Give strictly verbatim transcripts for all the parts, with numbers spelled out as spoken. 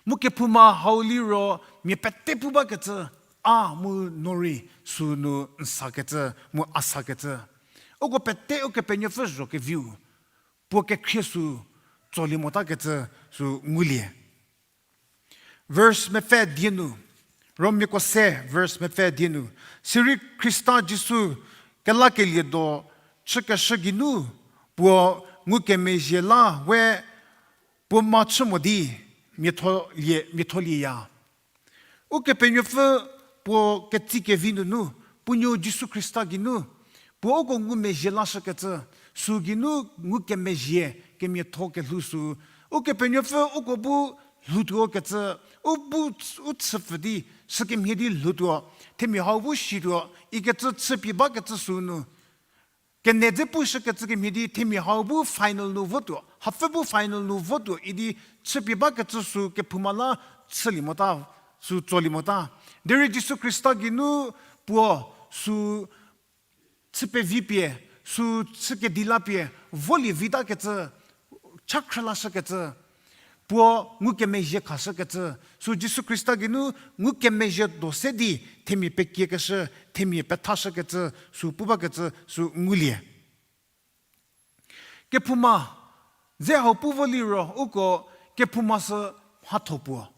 Mu kephouma hau liro mia pete pu bakecü, a mu no rei sünu n sakecü, mu a sakecü. Uko pete Ukepenuopfü zho keviu, puo kekhrie sü tsolie motakecü sü ngulie. Verse mepfü die nu, Romiako se, verse mepfü die nu, sirei Khrista Jisu kelakelie do chükeshü geinu, puo ngukemezhie la we puo mha chü mo di, miatholie, miatholieya. Ukepenuopfü puo ketsi kevi nunu, puo nuo Jisu Khrista geinu, puo uko ngumezhie lashükecü, sü geinu ngukemezhie kemiatho kelhou sü, Ukepenuopfü uko bu lhoutuo kecü, u bu, u chüpfü di, sükemhie di lhoutuo, themia hau bu shituo, ikecü chüpie bakecü sünu. Kenie dze pushükecü kemhie di themia hau bu final nu votuo, hapfü bu final nu votuo idi chüpie bakecü sü kephouma la chülie mota, sü tsolie mota. Derei Jisu Khrista geinu puo sü chü pevipie, sü chü kedi lapie, volie vitakecü, cha khrülashükecü, puo ngukemezhie khashükecü, sü Jisu Khrista geinu ngukemezhie do se di themia pekiekeshü, themia pethashükecü, sü pu bakecü, sü ngulie. Kephouma, dze hau pu vo liro uko kephouma sü mhatho puo.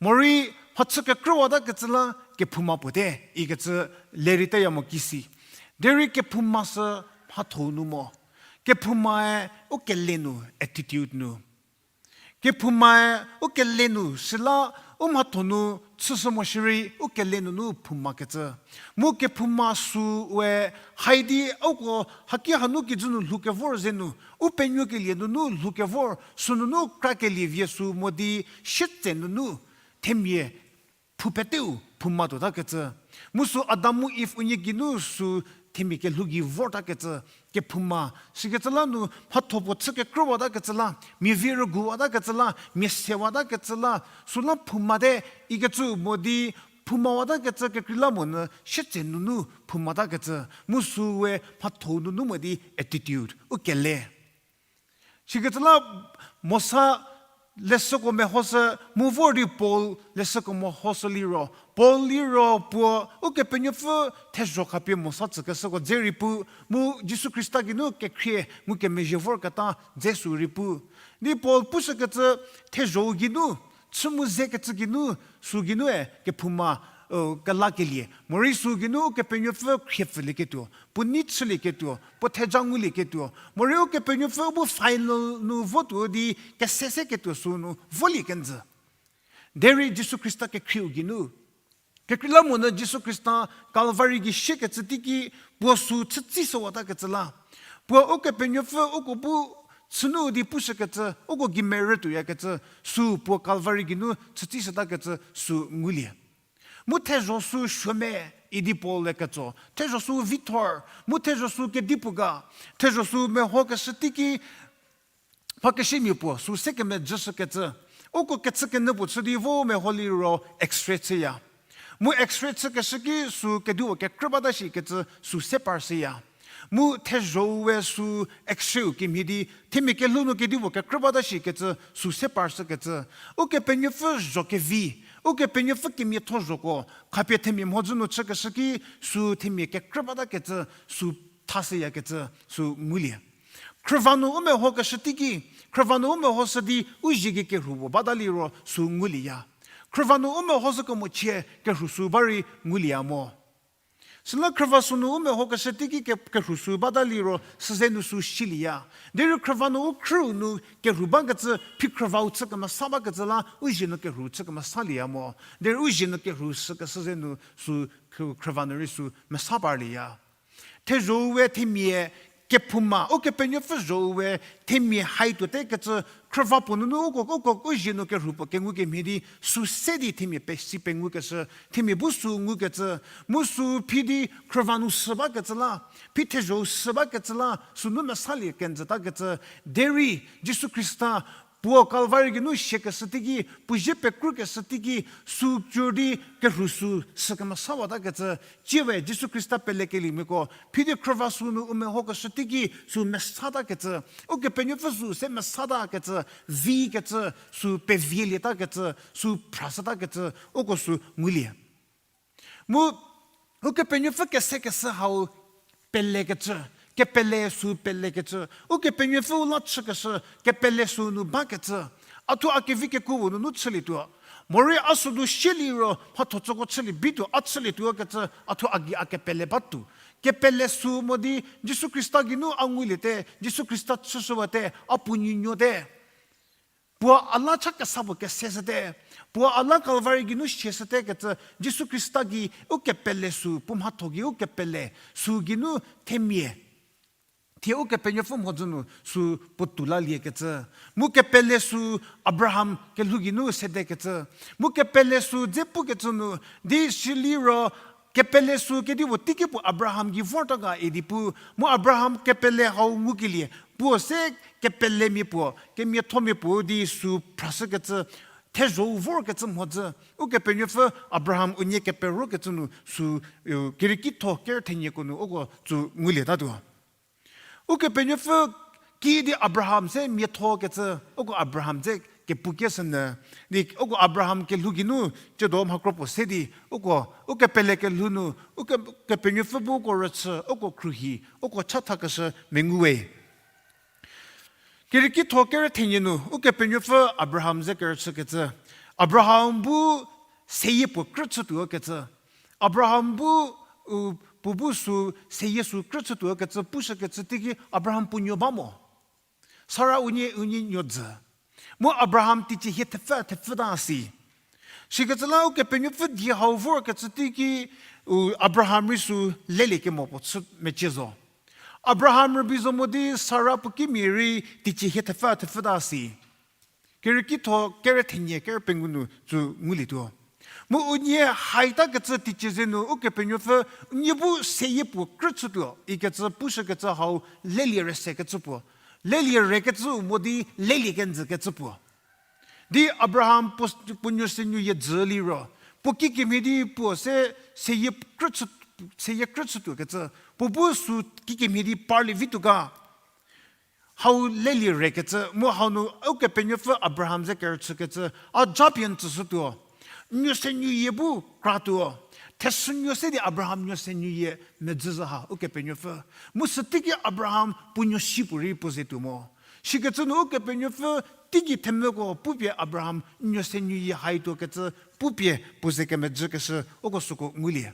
Morei mhachü kekrüwatakecü la kephouma puote, ikecü lerei teya mo kisi. Derei kephouma sü mhatho nu mo. Kephoumae u kele nu, attitude nu. Kephoumae u kele nu süla u mhatho nu chüshü mo shierei u kele nunu phoumakecü. Mu kephouma sü we haidi uko haki hanu kijü nu lhoukevor zenu, u penuokelie nunu lhoukevor, sünunu krakelie vie sü mo di sietse nunu themia phou peteu phouma tuotakecü. Mu sü Adam mu Iv unie geinu sü themia kelhou gei vortakecü, kephouma. Sikecü la nu mhatho puo chü kekrüwatakecü la, mia vie rüguwatakecü la, mia sewatakecü la, süla phoumate ikecü mo di phoumawatakecü kekreilamonyü sietse nunu phoumatakecü. Mu sü we mhatho nunu mo di attitude, u kele. Sikecü la Mosa leshüko mehoshü, mu vor di Paul leshüko mehoshü liro. Paul liro puo Ukepenuopfü thezho khapie Mosa tsükeshüko dze rei pu, mu Jisu Khrista geinu kekhrie ngukemezhie vorketa dze sü rei pu. Di Paul pushükecü thezho-u geinu, chü mu zekecü geinu, sü geinue kephouma, kelakelie. Morei sü geinu Ukepenuopfü khriepfülieketuo, puo nei chülieketuo, puo theja ngulieketuo. Morei Ukepenuopfü bu final nu votuo di kese seketuo sünu volie kenjü. Derei Jisu Khrista kekhrieu geinu. Kekreilamonyü Jisu Khrista Calvary gei siekecü teiki puo sü chütsishüwatakecü la. Puo Ukepenuopfü uko bu chünu di pushükecü, uko gei merü tuoyakecü, sü puo Calvary geinu chütsishütakecü sü ngulie. Mu thezho sü suo me idi Paul-e ketso. Thezho sü vithor, mu thezho sü kedipuo ga, thezho sü mehokeshü teiki, mhakesimia puo sü se kemejüshükecü. Uko kechü kenyü puo chü di vo meho liro X-ray chüya. Mu X-ray chükeshü ki sü kedipuo kekrü bata shikecü sü se parshüya. Mu thezho-u we sü X-ray-u kemhie di themia kelhou nu kedipuo kekrü bata shikecü sü se parshükecü. Ukepenuopfü zho kevi, Ukepenuopfü kemiatho zhoko khapie themia mhodzü nu chükeshü ki sü themia kekrü batakecü sü thashüyakecü sü ngulie. Khrüva nu u mehokeshü teiki, khrüva nu u mehoshü di u zie gei kerhu puo bata liro sü ngulieya. Khrüva nu u mehoshü kemochie kerhu sü ba rei ngulieya mo. Süla khrüva sünu u mehokeshü teiki ke-, kerhu sü bata liro süze nu sü silieya. Derei khrüva nu u khrüu nu kerhu bakecü, phi khrüvau chü kemesa bakecü la u zie nu kerhu chü kemesalieya mo. Derei u zie nu kerhu shükeshü ze nu sü khrü-, khrüva nu rei sü mesa parlieya. Thezho-u we themia kephouma, Ukepenuopfü zho-u we themia hai tuotekecü, khrüva puo nunu uko, uko u zie nu kerhu puo kengu kemhie di sü se di themia pesi pengukeshü, themia bu sü ngukecü, mu sü phi di khrüva nu sü bakecü la, phi thezho-u sü bakecü la sünu mesalie kenjütakecü, derei Jisu Khrista Puo Kalvari geinu siakeshü teiki, puo zie pekrükeshü teiki, sü cür di kerhu sü sü kemesawatakecü, tsiewe Jisu Khrista pelekeliemiako, phidi khrüva sü nu u mehokeshü teiki, sü mesatakecü, Ukepenuopfü sü se mesatakecü, vikecü, sü pevielietakecü, sü phrashütakecü, uko sü ngulie. Mu Ukepenuopfü kesekeshü hau pelekecü, kepele sü pelekecü, Ukepenuopfü u la chükeshü, kepele sü nu bakecü, a thuo a kevi kekuo nunu chülietuo. Morei a sünu sieliro, mhatho tsoko chülie bituo, a chülietuo kecü, a thuo a gei a kepele batuo. Kepele sü mo di, Jisu Khrista geinu a nguliete, Jisu Khrista chüshüwate, a puo nuonuote. Puo a la cha kesa puo keseshüte, puo a la Kalvari geinu siashüte kecü, Jisu Khrista gei ukepele sü, puo mhatho gei ukepele sü geinu themia, thie Ukepenuopfü mhodzü nu sü puotou laliekecü. Mu kepele sü Abraham kelhou geinu sedekecü. Mu kepele sü dze pukecü nu, di siliro, kepele sü kedipuo teiki puo Abraham gei vorta ga idi pu, mu Abraham kepele hau ngukelie, puo se kepelemia puo, kemiathomia puo di sü phrashükecü, thezho-u vorkecü mhodzü, Ukepenuopfü Abraham unie keperokecü nu sü, u, Kerieki tho kerü thenieko nu uko tsü ngulietatuo. Ukepenuopfü kiüdi Abraham se miathokecü, uko Abraham dze kepukieshünyü, di uko Abraham kelhou geinu, tsiedo mhakro puo se di, uko, ukepele kelhou nu, uke, Kepenuopfü bu uko rüchü, uko khruohi, uko chathakeshü mengu we. Kerieki tho kerü thenie nu, Ukepenuopfü Abraham ze kerüchükecü. Abraham bu seyie puo krü chütuo kecü. Abraham bu, u, puo bu sü, seyie sü krü chütuo kecü, pushükecü teiki Abraham puo nuo ba mo. Sara unie, unie nuo dzü. Mu Abraham teicie hie thepfü, thepfüta si. Sikecü la Ukepenuopfü die hau vorkecü teiki, u, Abraham rei sü lelie kemo puo chü mecie zo. Abraham rübei zo mo di Sara puo kimia rei teicie hie thepfü, thepfüta si. Kerieki tho kerü thenie kerü pengou nu tsü ngulietuo. Mu unie haitakecü teicie ze nu Ukepenuopfü unie bu seyie puo krü chütuo ikecü pushükecü hau lelie rei sekecü puo. Lelie rei kecü mo di lelie kenjü kecü puo. Di Abraham puo, puo nuo se nuoyie dzü liro, puo kikemhie di puo se seyie krü chü, seyie krü chütuo kecü, puo bu sü kikemhie di parlie vituo ga. Hau lelie rei kecü, mu hau nu Ukepenuopfü Abraham ze kerüchükecü, a japie n tsüshütuo. Nuo se nuoyie bu kratuo. Thesünuo se di Abraham nuo se nuoyie medzü zhü ha Ukepenuopfü. Mu süteiki Abraham puo nuo si puorei puo ze tuo mo. Sikecü nu Ukepenuopfü teigei themvüko pupie Abraham nuo se nuoyie haituo kecü pupie puo ze kemedzükeshü uko süko ngulie.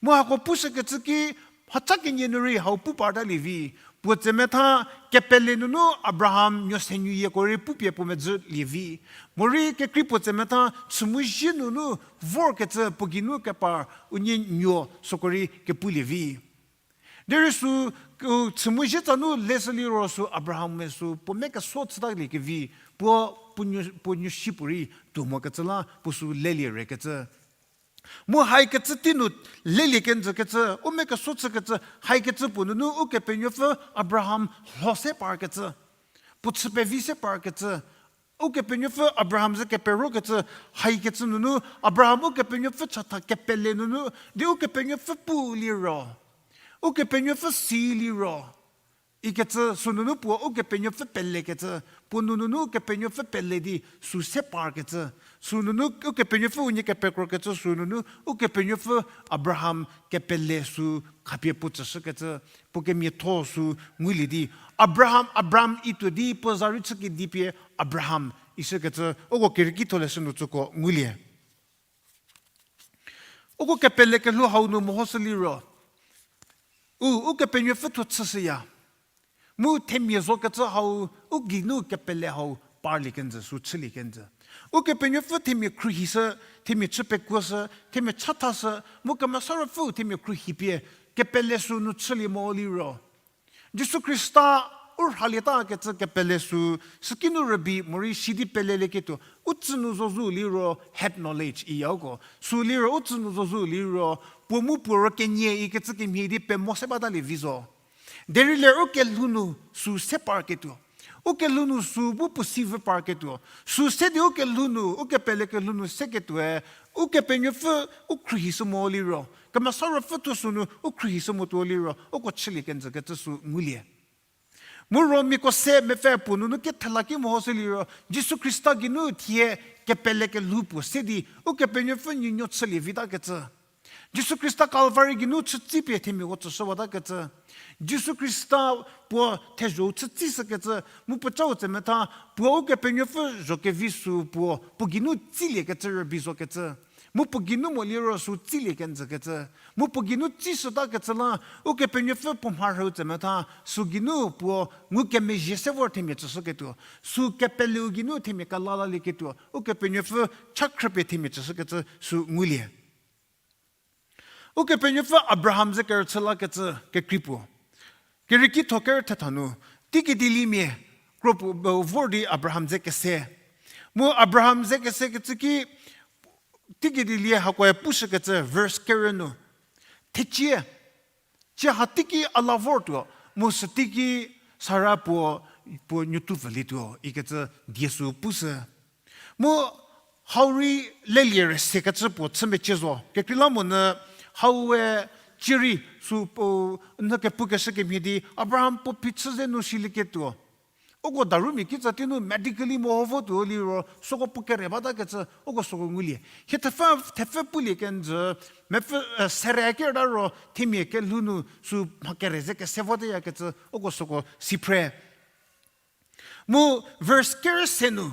Mu hako pushükecü ki, mhacha kenie nu rei hau pu partalie vi. Puo tsemetha kepele nunu Abraham nuo se nuoyieko rei pupie puo medzülie vi. Morei kekrei puo tsemetha chümuzhie nunu vorkecü puo geinu kepar unie nuo süko rei kepulie vi. Derei sü, u, chümuzhie tsa nu leshü liro sü Abraham-e sü puo me keso chütalie kevi, puo, puo nuo, puo nuo si puorei tuo mokecü la puo sü lelie rei kecü. Mu haikecü tei nu lelie kenjü kecü, u me keso chükecü, haikecü puo nunu Ukepenuopfü Abraham lho se parkecü, puo chü pevi se parkecü, Ukepenuopfü Abraham ze keperokecü, haikecü nunu Abraham Ukepenuopfü chatha kepele nunu, di Ukepenuopfü pu liro, Ukepenuopfü si liro, ikecü sü nunu puo Ukepenuopfü pelekecü, puo nununu Ukepenuopfü pele di sü se parkecü, sü nunu Ukepenuopfü unie kepekrokecü, sü nunu Ukepenuopfü Abraham kepele sü khapie puo tsüshükecü, puo kemiatho sü ngulie di, Abraham, Abram ituo di puo za rei chü kedi pie Abraham ishükecü, uko Kereki tho leshü nu tsüko ngulie. Uko kepele kelhou hau nu mehoshü liro, u, Ukepenuopfü thuo chüshüya. Mu themia zokecü hau, u geinu kepele hau parlie kenjü, sü chülie kenjü. Ukepenuopfü themia khruohishü, themia chü pekuoshü, themia chathashü, mu Kemesa Ruopfü themia khruohi pie, kepele sü nu chülie mo liro, Jisu Khrista u rhalietakecü kepele sü, süki nu rübei morei sidi pelelieketuo, u tsü nu zo zhü liro head knowledge iyako. Sü liro u tsü nu zo zhü liro, puo mu puo ro kenie ikecü kemhie di pemo se batalie vi zo. Derei ler u kelhou nu sü se parketuo. U kelhou nu sü bu puo si vü parketuo. Sü se di u kelhou nu, u kepele kelhou nu seketuoe, Ukepenuopfü u khruohishü mo liro, Kemesa Ruopfü thuo sünu u khruohishü motuo liro, uko chülie kenjü kecü sü ngulie. Mu Romiako se mepfü puo nunu kethela ki mehoshü liro, Jisu Khrista geinu thie kepele kelhou puo se di, Ukepenuopfü nuonuo chülie vitakecü. Jisu Khrista Kalvari geinu chütsipie themiako tsüshüwatakecü. Jisu Khrista puo thezho-u chütsishükecü, mu puo cau tsemetha, puo Ukepenuopfü zho kevi sü puo, puo geinu tsiliekecü rübei zokecü. Mu puo geinu mo liro sü tsilie kenjükecü. Mu puo geinu tsishütakecü la, Ukepenuopfü puo mharhüu tsemetha, sü geinu puo ngukemezhie se vor themia tsüshüketuo. Sü kepeleu geinu themia kelalalieketuo. Ukepenuopfü chakhrüpie themia tsüshükecü sü ngulie. Ukepenuopfü Abraham ze kerüchü lakecü kekrei puo. Kerieki tho kerü thetha nu, teikedilie mia kro puo, e, vor di Abraham ze kese. Mu Abraham ze kesekecü ki, teikedilie hakoe pushükecü verse kerü nu. Thecie, cie ha teiki a la vortuo, mu sü teiki Sara puo, puo nuotu pfülietuo, ikecü die sü pushü. Mu hau rei lelie rüsekecü puo chü mecie zo. Kekreilamonyü hau we cierei sü puo, nhü kepukeshü kemhie di Abraham puo phichü ze nu silieketuo. Uko darumia kitsa tei nu medically meho votuo liro, süko puo kere batakecü, uko süko ngulie. Hie thepfü, thepfü pulie kenjü, mepfü, e, sere kerta ro, themia kelhou nu sü mha kere ze kese voteyakecü, uko süko si phre. Mu verse kerü se nu,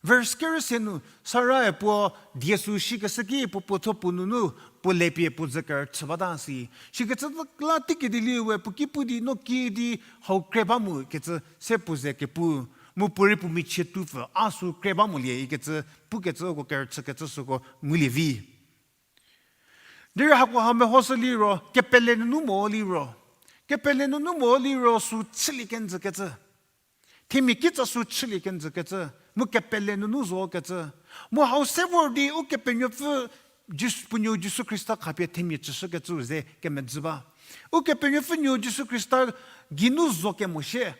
verse kerü se nu, Sarae puo die sü shikeshü ki puo puothuo puo nunu, puo lepie puo ze kerüchü bata si. Shikecü la teikedilie we puo ki pu di no kiüdi hau kre ba mokecü se puo ze kepu. Mu puorei puo michie tupfü, a sü kre ba molie ikecü, pukecü uko kerüchükecü süko ngulie vi. Derei hako ha mehoshü liro, kepele nunu mo liro. Kepele nunu mo liro sü chülie kenjükecü. Themia kitsa sü chülie kenjükecü. Mu kepele nunu zokecü. Mu hau se vor di Ukepenuopfü Jis-, puo nuo Jisu Khrista khapie themia tsüshükecü ze kemedzü ba. Ukepenuopfü nuo Jisu Khrista geinu zo kemo shie.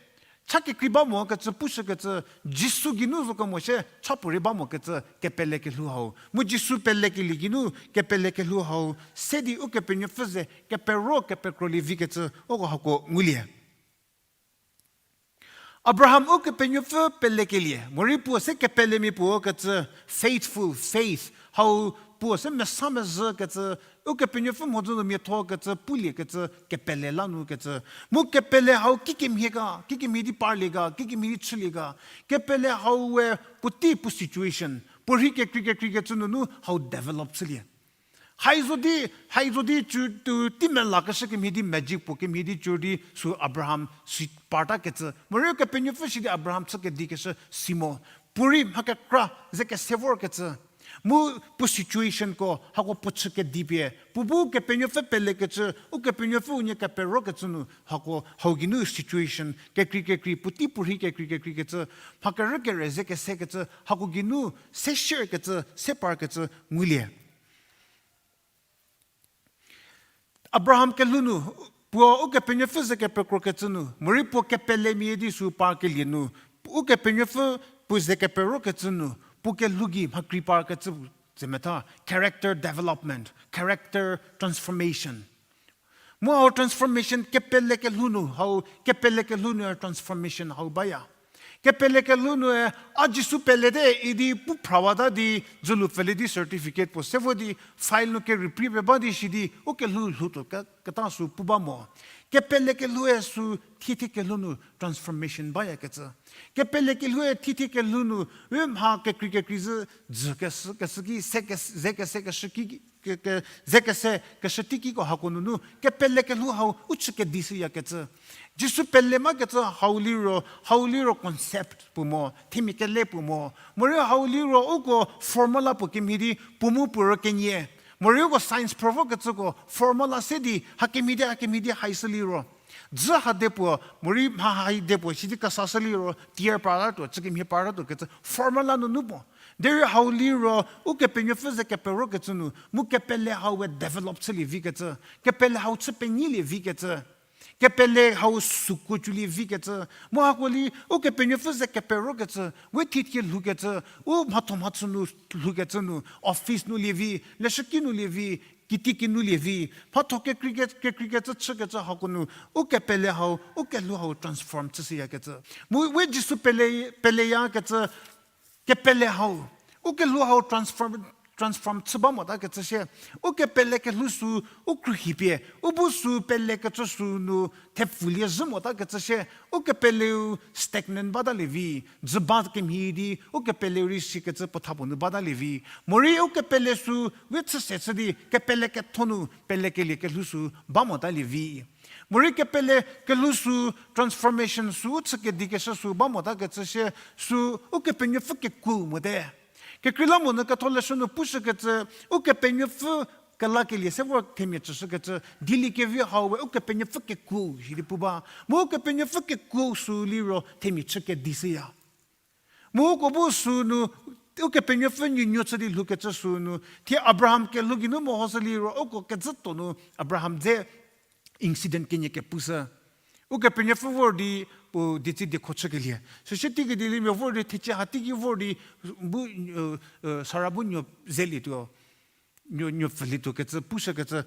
Cha kekrei ba mokecü pushükecü, Jisu geinu zo kemo shie, cha puorei ba mokecü kepele kelhou hau. Mu Jisu pelekelie geinu kepele kelhou hau, se di Ukepenuopfü ze kepero kepekrolie vikecü, uko hako ngulie. Abraham Ukepenuopfü pelekelie, morei puo se kepelemia puo kecü, faithful, faith, hau puo se mesa mezhükecü, Ukepenuopfü mhodzü nu miatho kecü, puliekecü, kepele la nu kecü. Mu kepele hau kikemhie ga, kikemhie di parlie ga, kikemhie di chülie ga. Kepele hau we puotei puo situation, puorei kekrei kekreikecü nunu hau develop chülie. Hai zo di, hai zo di cü, tu, tei melakeshü kemhie di magic puo kemhie di cü di sü Abraham si partakecü. Morei Ukepenuopfü si di Abraham chü kedikeshü si mo. Puorei mha kekra ze kese vorkecü. Mu puo situationko, hako puo chü kedipie. Puo bu Ukepenuopfü pelekecü, Ukepenuopfü unie keperokecü nu, hako hau geinu situation, kekrei kekrei, puotei puorei kekrei kekreikecü, mha kerükere ze kesekecü, hako geinu se shierkecü, se parkecü ngulie. Abraham kelhou nu, puo Ukepenuopfü ze kepekrokecü nu, morei puo kepelemia di sü parkelie nu, Ukepenuopfü puo ze keperokecü nu, puo kelhou gei mha krei parkecü zemetha, character development, character transformation. Mu hau transformation kepele kelhou nu, hau kepele kelhou nu transformation hau baya. Kepele kelhou nue, a Jisu pelete idi pu phrawata di, dzülu pfhülie di certificate puo se vo di, file nu kerüpripie ba di shi di, u kelhou lhoutuo ke, keta sü pu ba mo. Kepele kelhoue sü thithie kelhou nu transformation bayakecü. Kepele kelhoue thithie kelhou nu, u mha kekrei kekrei zhü, dzü keshü, keshü ki, se kes-, ze kese keshü ki, ke, ke, ze kese keshü teikiko hako nunu, kepele kelhou hau u chü kedishüyakecü. Jisu pele makecü hau liro, hau liro concept puo mo, themia kele puo mo. Morei hau liro uko formula puo kemhie di puo mu puo ro kenie. Morei uko science provokecüko formula se di, hakemhie di, hakemhie di haishü liro. Dzü ha de puo, morei mha ha de puo, sidi kesashü liro, tier paratuo, chükemhie paratuo kecü formula nunu puo. Derei hau liro, Ukepenuopfü ze keperokecü nu, mu kepele hau we develop chülie vikecü, kepele hau chü penyilie vikecü. Kepele hau süko cülie vikecü. Mu hako li, Ukepenuopfü ze keperokecü, we thithie lhoukecü, u mhatho mhachü nu lhoukecü nu, office nu lie vi, leshüki nu lie vi, kitiekinu lie vi, mhatho kekrei ke-, kekreikecü chükecü hako nu, ukepele hau, ukelhou hau transform chüshüyakecü. Mu we Jisu pele, peleyakecü, kepele hau, ukelhou hau transform, transform chü ba motakecü shie, ukepele kelhou sü, u khruohipie, u bu sü pelekecü sü nu thepfulie zhü motakecü shie, ukepeleu stagnant batalie vi, dzü ba kemhie di, ukepeleu rei shikecü puotha puo nu batalie vi. Morei ukepele sü, we chü se chü di, kepele ketho nu, pelekelie kelhou sü, ba motalie vi. Morei kepele kelhou sü, transformation sü, u chü kedikeshü sü, ba motakecü shie, sü, Ukepenuopfü kekuo mote. Kekreilamonyü ketholeshü nu pushükecü, Ukepenuopfü kelakelie se vor themia tsüshükecü, dieliekevi hau we Ukepenuopfü kekuo idi pu ba. Mu Ukepenuopfü kekuo sü liro themia chü kedishüya. Mu uko bu sü nu, Ukepenuopfü nuonuo chü di lhoukecü sü nu, thie Abraham kelhou geinu mehoshü liro, uko kezhütuo nu Abraham dze incident kenie kepushü. Ukepenuopfü vor di, puo dietsi diekho chükelie. Süsie teikedilie mia vor di, thecie ha teiki vor di, bu, Sara bu nuo zelietuo, nuo, nuo pfülietuo kecü, pushükecü.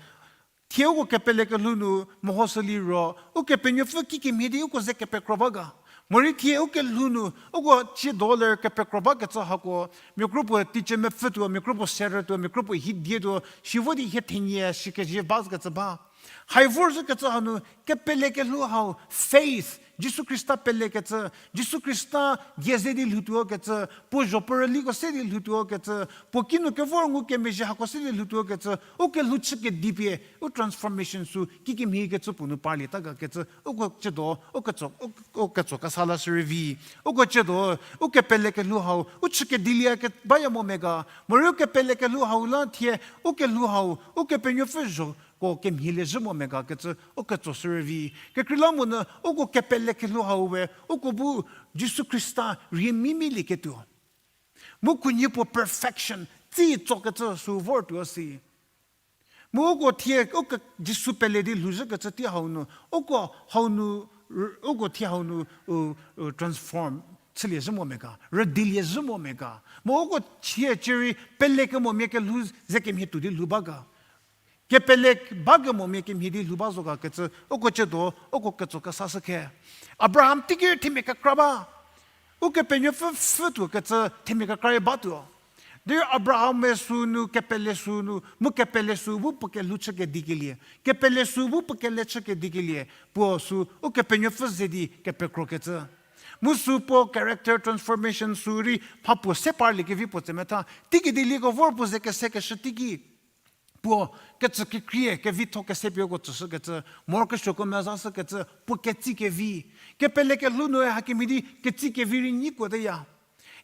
Thie uko kepele kelhou nu mehoshü liro, Ukepenuopfü kikemhie di uko ze kepekro ba ga. Morei thie ukelhou nu, uko cie dollar kepekro bakecü hako, mia kro puo teicie mepfütuo, mia kro puo serütuo, mia kro puo hidietuo, si vo di hie thenie sikezhie bakecü ba. Hai vorzhükecü hanu, kepele kelhou hau, faith, Jisu Khrista pelekecü, Jisu Khrista die ze di lhoutuokecü, puo zho puo rüliko se di lhoutuokecü, puo kinu kevor ngukemezhie hako se di lhoutuokecü, ukelhou chü kedipie, u transformation sü, kikemhiekecü puo nu parlie ta gakecü, uko ciedo, u ketso, u, u ketso kesa la shürei vi, uko ciedo, ukepele kelhou hau, u chü kedilie ke baya mo mega, morei ukepele kelhou hau la thie, ukelhou hau, Ukepenuopfü zhoko kemhielie zhü mo mega kecü, u ketso shürei vi. Kekreilamonyü, uko kepele kelhou hau we, uko bu Jisu Khrista rie mimilieketuo. Mu khunhie puo perfection, tsi tsokecü sü vortuo si. Mu uko thie, uko Jisu pele di lhouzhükecü tei hau nu, uko hau nu, uko thie hau nu, u, u, transform chülie zhü mo mega, rüdilie zhü mo mega. Mu uko thie cierei pelekemomia kelhou ze kemhie tuo di lhou ba ga. Kepele bakemomia kemhie di lhou ba zo gakecü, uko ciedo, uko ketso kesa shü khe. Abraham teiki themia kekra ba. Ukepenuopfü pfhütuokecü themia kekra rei batuo. Derei Abraham-e sü nu, kepele sü nu, mu kepele sü bu puo kelhou chü kedikelie. Kepele sü bu puo kele chü kedikelie. Puo sü Ukepenuopfü ze di kepekrokecü. Mu sü puo character transformation sü rei mha puo se parliekevi puo tsemetha. Teiki di lieko vor puo ze kesekeshü teiki. Puo kecü kekrie, kevitho kese pie uko tsüshükecü, morokesuoko mezashükecü, puo ketsi kevi. Kepele kelhou nu hakemhie di ketsi kevi rei nyikuoteya.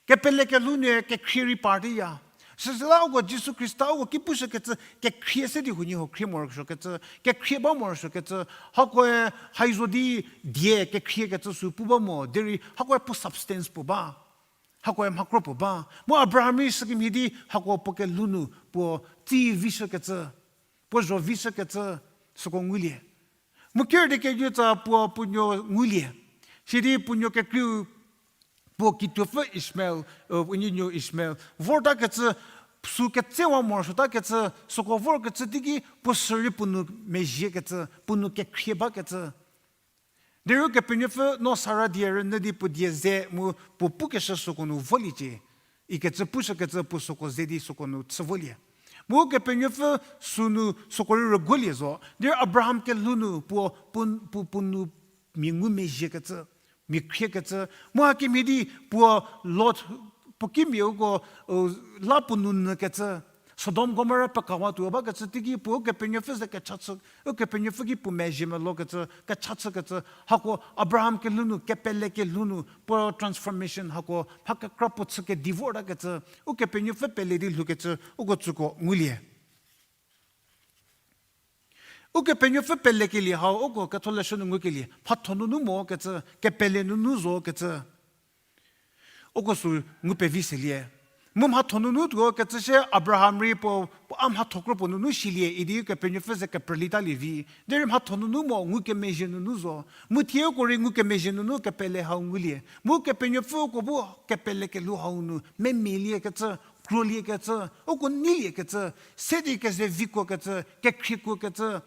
Kepele kelhou nu kekhrie rei parteya. Süla uko Jisu Khrista uko ki pushükecü, kekhrie se di huoniehuo khrie morokesuokecü, kekhrie ba morosuokecü, hakoe haizo di die kekhriekecü sü pu ba mo, derei hakoe puo substance puo ba. Hakoe mhakro puo ba. Mu Abraham rei sükemhie di hako puo kelhou nu puo tsi vishükecü, puo zho vishükecü, süko ngulie. Mu ker di keyie tsa puo puo nuo ngulie. Sidi puo nuo kekreiu puo kituopfü Ishmael, u, unie nuo Ishmael vortakecü, sü ketsewa morosuotakecü, süko vorkecü teiki puo sürei puo nou mezhiekecü, puo nou kekhrie bakecü. Derei Ukepenuopfü no Sara die rünyü di puo die ze mu puo pukeshü süko nu voliecie ikecü pushükecü puo süko ze di süko nu chü volie. Mu Ukepenuopfü sünu süko rei rüguolie zo. Derei Abraham kelhou nu puo, puo, puo, puo nou mia ngumezhiekecü, mia khriekecü. Mu hakemhie di puo Lot, puo kimia uko, u, la puo nou nyükecü. Sodom Gomora pekawatuo bakecü teiki puo Ukepenuopfü ze kecha chü, Ukepenuopfü ki puo mezhie melokecü, kecha chükecü, hako Abraham kelhou nu, kepele kelhou nu, puo transformation hako, mha kekra puo chü kedi vortakecü, Ukepenuopfü pele di lhoukecü, uko tsüko ngulie. Ukepenuopfü pelekelie hau, uko ketholeshü nu ngukelie, mhatho nunu mokecü, kepele nunu zokecü. Uko sü ngu pevi selie. Mu mhatho nunu tuo kecü shie Abraham rei puo, puo a mhatho kro puo nunu shilie idi Ukepenuopfü ze keprüli talie vi. Derei mhatho nunu mo ngukemezhie nunu zo. Mu thie uko rei ngukemezhie nunu kepele hau ngulie. Mu Kepenuopfü uko bu kepele kelhou hau nu memielie kecü, krolie kecü, uko neilie kecü, se di keze vikuo kecü, kekhriekuo kecü,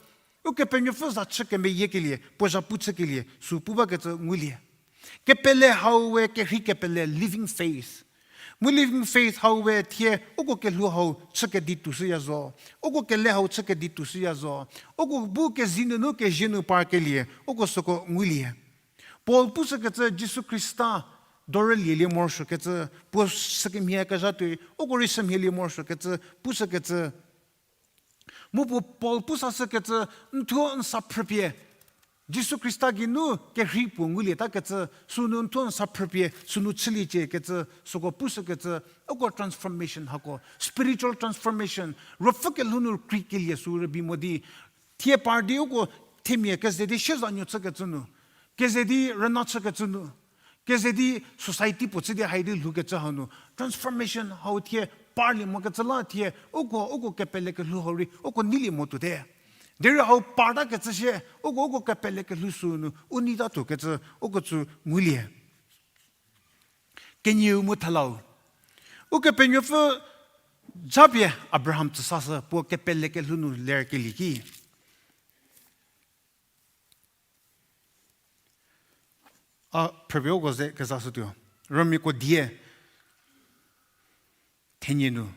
Ukepenuopfü za chü kemeyiekelie, puo zhapu chükelie, sü pu bakecü ngulie. Kepele hau we kerhei kepele living faith. Mu living faith hau we thie uko kelhou hau chü kedi tuoshüya zo. Uko kele hau chü kedi tuoshüya zo. Uko bu kezi nunu kezie nu parkelie, uko süko ngulie. Paul pushükecü Jisu Khrista dorülielie morosuokecü, puo sükemhie kezha tuoi, uko rei sümhielie morosuokecü, pushükecü. Mu puo Paul pusashükecü, n thuo n sa phrüpie, Jisu Khrista geinu kerhei puo ngulieta kecü, sünu n thuo n sa phrüpie, sünu chüliecie kecü, süko pushükecü, uko transformation hako, spiritual transformation, ruopfü kelhou nu krikelie sü rübei mo di, thie par di uko themia keze di siezanuo chükecü nu, keze di rüna chükecü nu, keze di society puo chü di hai di lhoukecü hau nu, transformation hau thie parlie mokecü la thie, uko, uko kepele kelhou hau rei, uko neilie mo tuote. Derei hau partakecü shie, uko, uko kepele kelhou sünu, u neitatuokecü, uko tsü ngulie. Kenieu mu thelau. Ukepenuopfü japie Abraham tsüsashü puo kepele kelhou nu lerkelie ki. A phrüpie uko ze kezashütuo. Romiako die thenie nu.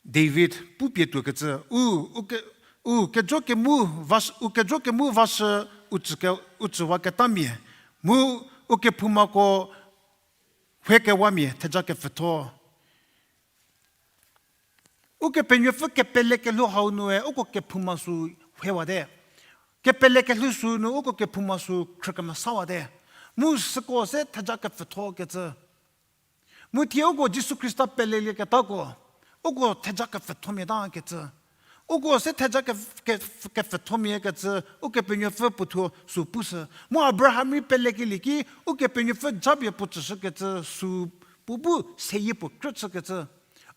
David pupie tuokecü, u, u ke-, u kejo kemu vash-, u kejo kemu vashü u tsü ke-, u tsüwaketamia, mu u kephoumako hue kewamia theja kepfütho. Ukepenuopfü kepele kelhou hau nue uko kephouma sü huewate. Kepele kelhou sünu uko kephouma sü khrükemesawate. Mu süko se theja kepfüthokecü. Mu thie uko Jisu Khrista pelelieketako, uko theja kepfüthomiatakecü. Uko se theja ke-, ke-, kepfüthomiakecü, Ukepenuopfü puothuo sü pushü. Mu Abraham rei pelekelie ki, Ukepenuopfü japie puo tsüshükecü sü puo bu seyie puo krüchükecü.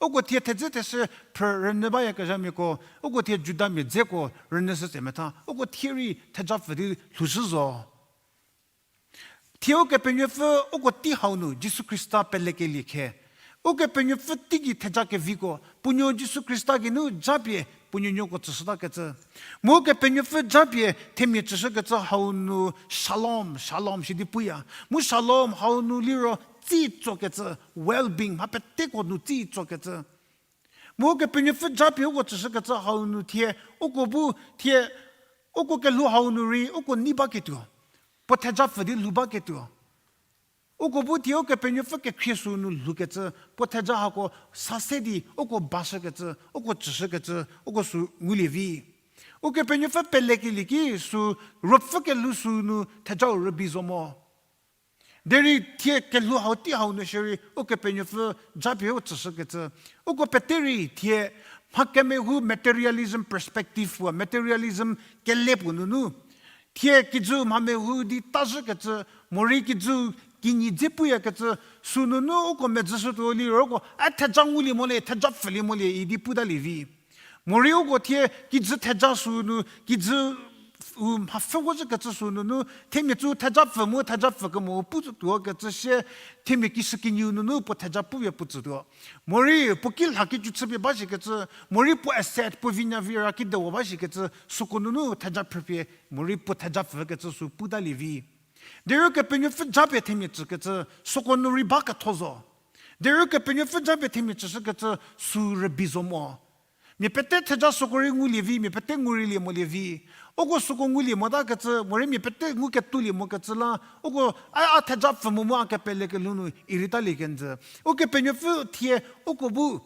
Uko thie thedze theshü phrü rünyü bayakezhamiako, uko thie Judamia dzeko rünyüshü tse metha, uko thie rei thejapfü di lhoushü zo. Thie Ukepenuopfü uko tei hau nu Jisu Khrista pelekelie khe. Ukepenuopfü teigei theja keviko, puonuo Jisu Khrista geinu japie puonuonuoko tsüshütakecü. Mu Ukepenuopfü japie themia tsüshükecü hau nu shalom, shalom shidi puya. Mu shalom hau nu liro tsitsokecü, well-being, mha peteko nu tsitsokecü. Mu Ukepenuopfü japie uko tsüshükecü hau nu thie, uko bu thie, uko kelhou hau nu rei, uko nei baketuo. Puo thejapfü di lhou baketuo. Uko bu thie Ukepenuopfü kekhrie sünu lhoukecü, puo theja hako sa se di, uko bashükecü, uko tsüshükecü, uko sü ngulie vi. Ukepenuopfü pelekelie ki sü ruopfü kelhou sünu thejau rübei zo mo. Derei thie kelhou hau tei hau nu shierei Ukepenuopfü japie u tsüshükecü. Uko pete rei thie mha kemehou materialism perspective puo, materialism kele puo nunu. Thie kijü mha mehou di tazhükecü, morei kijü kinyi dze puyakecü, sünunu uko medzüshütuo liro uko, a theja ngulie mo le, theja pfülie mo le, idi putalie vi. Morei uko thie kijü theja sünu, kijü u mhapfhü vo zhükecü sünunu, themia tsü theja pfü mu theja pfü kemo pu tuokecü sie, themia kishükinyiu nunu puo theja pupie puo tsütuo. Morei puo ki lha ki cü chüpie ba shikecü, morei puo asset, puo vinya vira ki dewo ba shikecü, süko nunu theja phrüpie, morei puo theja pfükecü sü putalie vi. Derei Kepenuopfü japie themia tsükecü, süko nu rei ba ketho zo. Derei Kepenuopfü japie themia tsüshükecü sü rübei zo mo. Mia pete theja süko rei ngulie vi, mia pete ngu rei lie molie vi. Uko süko ngulie motakecü, morei mia pete ngu ketuolie mokecü la, uko a, a theja pfü mo mu a kepele kelhou nu irei talie kenjü. Ukepenuopfü thie, uko bu,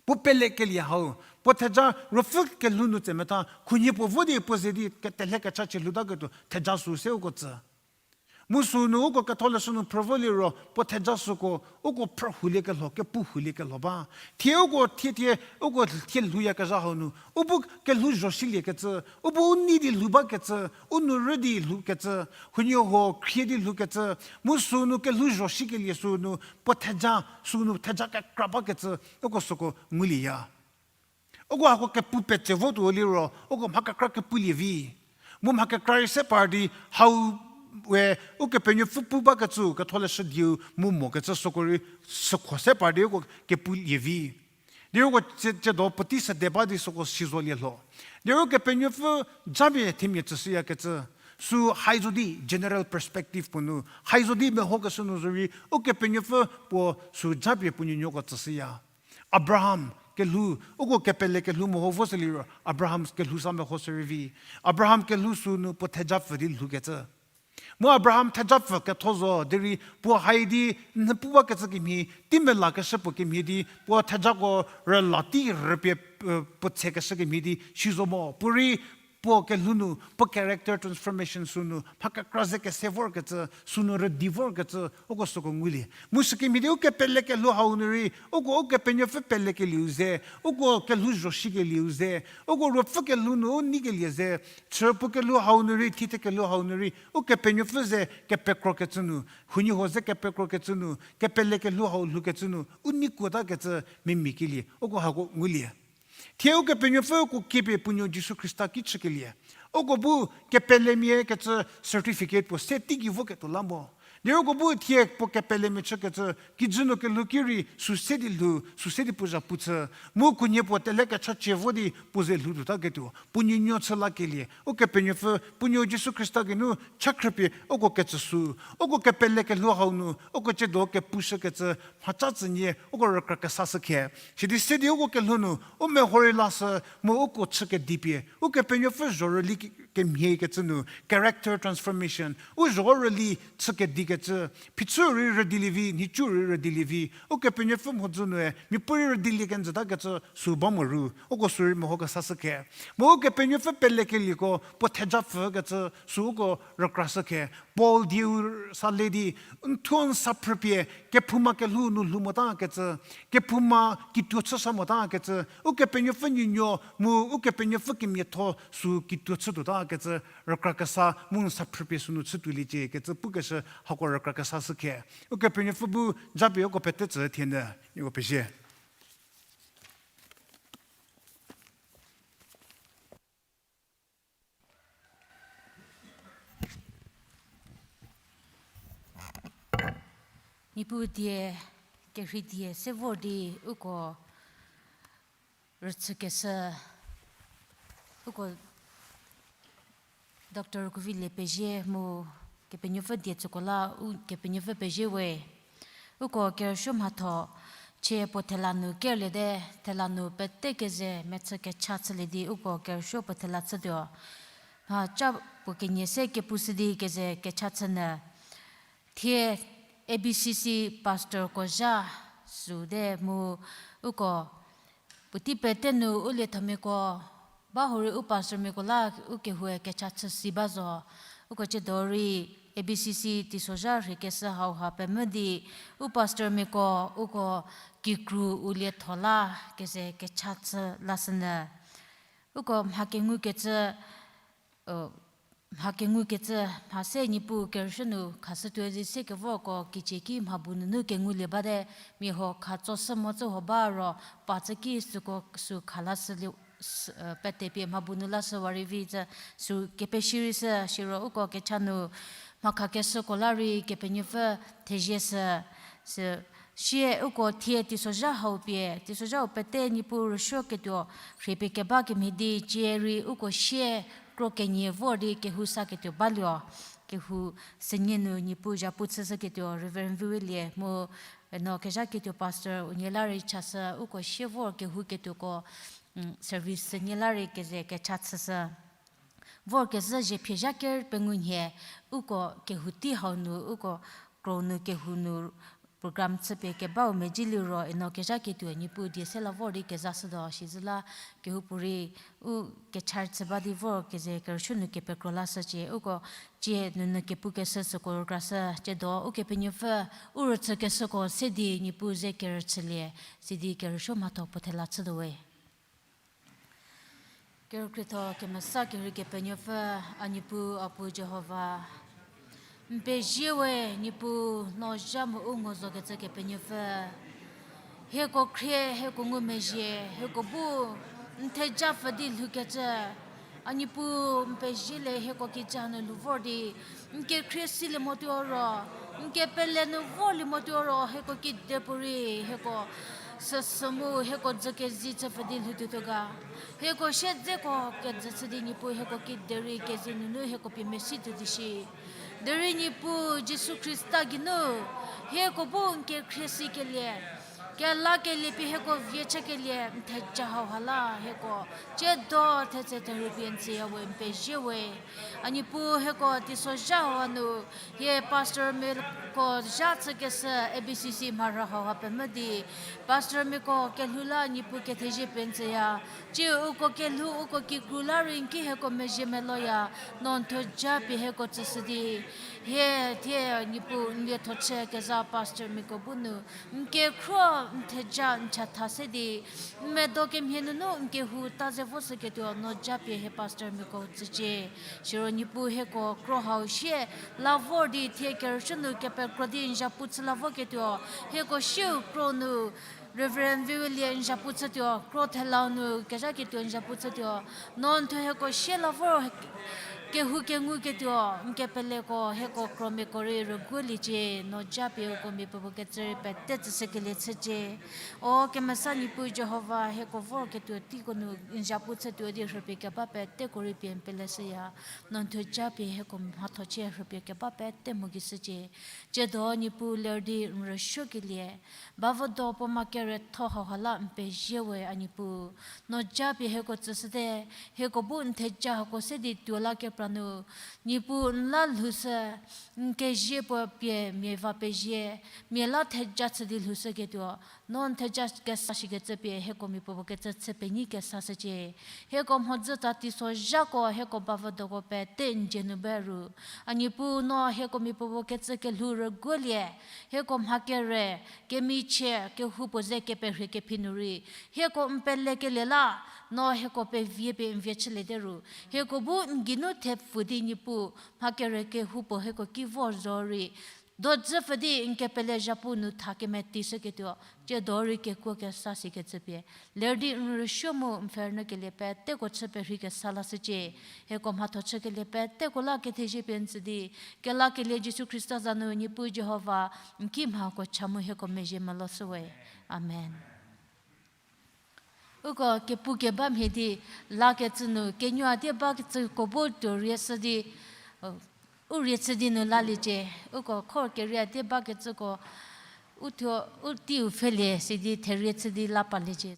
puo pelekelie hau, puo theja ruopfü kelhou nu tse metha, khunhie puo vo di puo ze di ketelhe kecha chie lhoutaketuo theja sü se uko tsü. Mu sünu uko ketholeshü nu phrü vo liro, puo theja süko, uko phrü huliekelho, kepu huliekelho ba. Thie uko thie thie, uko thie lhouyakezha hau nu, u bu kelhou zho shiliekecü, u bu u nei di lhou bakecü, u nu rü di lhoukecü, huoniehuo khrie di lhoukecü, mu sünu kelhou zho shikelie sünu, puo theja, sünu theja kekra bakecü, uko süko ngulieya. Uko hako kepu petse votuo liro, uko mha kekra kepulie vi. Mu mha kekra rei se par di hau we, Ukepenuopfü pu bakecü, ketholeshü dieu mu mokecü süko rei, süko se par di uko kepulie vi. Di uko tsie, tsiedo puotei sede ba di süko si zolie lho. Di Ukepenuopfü japie themia tsüshüyakecü. Sü hai zo di general perspective puo nu, hai zo di mehokeshü nu zorei, Ukepenuopfü puo sü japie puo nuonuoko tsüshüya. Abraham kelhou, uko kepele kelhou meho vo sü liro, Abraham kelhou sa meho sü rei vi. Abraham kelhou sünu puo thejapfü di lhoukecü. Mu Abraham thejapfü ketho zo, derei puo hai di nhapu bakecü kemhie, tei melakeshü puo kemhie di, puo thejako rüla tei rüpie, puo tsekeshü kemhie di, si zo mo. Puorei puo kelhou nu, puo character transformation sünu, mha kekra ze kese vorkecü, sünu rüdi vorkecü, uko süko ngulie. Mu sükemhie di ukepele kelhou hau nu rei, uko Ukepenuopfü pelekelieu ze, uko kelhou zho shikelieu ze, uko ruopfü kelhou nu u neikelie ze, chü puo kelhou hau nu rei, thie thie kelhou hau nu rei, Ukepenuopfü ze kepekrokecü nu, huoniehuo ze kepekrokecü nu, kepele kelhou hau lhoukecü nu, u neikuotakecü mimikelie, uko hako ngulie. Thie Ukepenuopfü uko kiepie puo nuo Jisu Khrista ki chükelie. Uko bu kepelemia kecü certificate puo se teigei voketuo la mo. Derei uko bu thie puo kepelemia chükecü, kijü nu kelhou ki rei sü se di lhou, sü se di puo zhapu chü. Mu khunhie puo tele kechachie vo di puo ze lhou tuotaketuo. Puo nuonuo chü lakelie. Ukepenuopfü, puo nuo Jisu Khrista geinu chakhrüpie uko kecü sü. Uko kepele kelhou hau nu, uko tsiedo kepushükecü, mhaca tsünie, uko rükra kesashü khe. Sidi se di uko kelhou nu, u meho rei lashü, mu uko chü kedipie, Ukepenuopfü zho rüli ke-, kemhie kecü nu, character transformation, u zho rüli chü kedikecü, phichü rei rüdilie vi, nhicu rei rüdilie vi, Ukepenuopfü mhodzü nue, miapuorei rüdilie kenjütakecü sü ba mo ru, uko sü rei meho kesashü khe. Mu Ukepenuopfü pelekelieko, puo thejapfükecü sü uko rükrashü khe. Paul dieu sa le di, n thuo n sa phrüpie, kephouma kelhou nu lhou motakecü, kephouma kituo chü sa motakecü, Ukepenuopfü nuonuo, mu Ukepenuopfü kemiatho sü kituo chütuotakecü, rükra kesa, mu n sa phrüpie sünu chütuoliecie kecü pukeshü hako rükra kesashü khe. Ukepenuopfü bu japie uko pete tsü thie nyü, nieko pezie. Niepuu die, kerhei die se vor di uko rüchükeshü, uko Doctor Kuvilie pezie mu Kepenuopfü die tsüko la u Kepenuopfü pezie we. Uko kerüsuo mhatho chie puo thela nu kerlie te, thela nu pete keze mechü kecha chülie di uko kerüsuo puo thela chütuo. Mhaca puo kenie se kepushü di keze kecha chünyü. Thie A B C C pastorko zha süu te mu uko puotei pete nu u liethamiako ba hurei u pastormiako la u kehoue kecha chü si ba zo. Uko tsiedo rei A B C C teisozha rheikeshü hauha pemvü di u pastormiako uko kikru u lietho la keze kecha chü lashünyü. Uko mha kengukecü, mha kengukecü, mha se Niepuu kerüsuo nu khashütuo di se kevorko kicie ki mha bu nunu kengulie bate, mia huo khatso shü mo tsü huo ba ro, pa tsü ki süko sü kha lashü, petepie mha bu nu lashü wa rei vi tsü sü kepeshirei shü, siro uko kecha nu mha khakeshüko la rei Kepenuopfü thezie shü, sü sie uko thie teisozha hau pie, teisozhau pete Niepuu rüsuoketuo rheipie keba kemhie di cie rei uko sie kro kenie vor di kehou saketuo baluo. Kehou sünie nu Niepuu zhapu chüshüketuo Reverend Viwelie mu, no kezhaketuo pastor unie la rei chashü uko sie vor kehouketuoko, service sünie la rei keze kecha chüshü. Vorkezhü zhie phie zha ker pengou nhie, uko kehou tei hau nu, uko kro nu kehou nu, Program chüpie kebau mezhie liro eno kezhaketuo Niepuu die se la vor di kezashütuo sizü la kehoupuorei u kechar chü ba di vor keze kerüsuo nu kepekro lashücie, uko cie nunu kepukeshü süko rükrashü, tsiedo Ukepenuopfü u rüchükeshüko se di Niepuu ze kerüchülie, sidi kerüsuo mhatho puo thela chütuo we. Kerükrietho kemesa kerhei Kepenuopfü, a Niepuu, a Puu Jihova. N pezie we, Niepuu, no zha mu u ngo zokecü Kepenuopfü. Hieko khrie, hieko ngumezhie, hieko bu n theja pfü di lhoukecü. A Niepuu, n pezie le hieko kijü hanu lhou vor di, n kekhrie silie motuo ro, n kepele nu vorlie motuo ro, hieko kidepuorei, hieko süsü mu hieko dzü kezi chü pfü di lhoutuotuo ga. Hieko siedzeko kejü chü di Niepuu hieko kiderei keze nunu hieko pie mesi tuo di shi. Derei Niepuu Jisu Khrista geinu, hieko bu n kekhrie sikelie, kelakelie pie hieko vie chükelie n theja hauha la hieko tsiedo thetse therhupie n tsüya we, n pezie we. A Niepuu hieko teisozha hau hanu, hie pastormiako zha chükeshü A B C C mharhü hauha pemvü di, pastormiako kelhou la Niepuu kethezie pie n tsüya. Cie uko kelhou uko kikru la rei n ki hieko mezhie meloya, no n theja pie hieko tsüshü di. Hie thie Niepuu n lietho chü kezha pastormiako bu nu, n kekhro n theja n chatha se di, n medo kemhie nunu n kehou ta ze voshüketuo no japie hie pastormiako tsücie. Siro Niepuu hieko kro hau sie la vor di thie kerüsuo nu kepekro di n zhapu chü la voketuo, hieko sieu kro nu Reverend Vivilie n zhapu chütuo, kro thelau nu kezhaketuo n zhapu chütuo, no n thuo hieko sie la vor kehou kenguketuo n kepeleko hieko kromiako rei rüguoliecie, no japie uko miapuopuo kecü rei pete tsüshükelie chücie. O kemesa Niepuu Jihova, hieko vorketuo teiko nu n zhapu chütuo di rhüpie keba peteko rei pie n peleshüya, no n thuo japie hieko mhatho chie rhüpie keba pete mu gei shücie. Tsiedo Niepuu ler di n rüsuokelie, bavüdo puo ma keretho hauha la n pezie we a Niepuu. No japie hieko tsüshüte, hieko bu n theja hako se di tuo la kepra nu, Niepuu n la lhoushü, n kezie puo pie mia va pezie, mia la theja chü di lhoushüketuo, no n theja kesa shikecü pie hieko miapuopuo kecü chü penyi kesashücie. Hieko mhodzü tsa teisozhako hieko bavüdoko pete n dzie nu be ru. A Niepuu no hieko miapuopuo kecü kelhou rüguolie, hieko mha kere, kemichie, kehoupuo ze keperhie kephi nu rei, hieko n pelekelie la, no hieko pevie pie n vie chüliete ru. Hieko bu n geinu thepfü di Niepuu, mha kere kehoupuo hieko ki vor zo rei, dodzü pfü di n kepele zhapu nu tha kemeteishüketuo, tsiedo rei kekuo kesa shikecü pie, ler di n rüsuo mu n pfhe rünyükelie peteko chü perhei kesa lashücie. Hieko mhatho chükelie peteko la kethezie pie n tsü di, kelakelie Jisu Khrista za nu Niepuu Jihova, n ki mhako cha mu hieko mezhie meloshüwe. Amen. Uko kepu keba mhie di lakecü nu kenuo a die bakecüko bu tuo rieshü di, u rie chü di nu laliecie. Uko khor kerie a die bakecüko, u thuo, u teiu pfhelie sidi therie chü di la paliecie.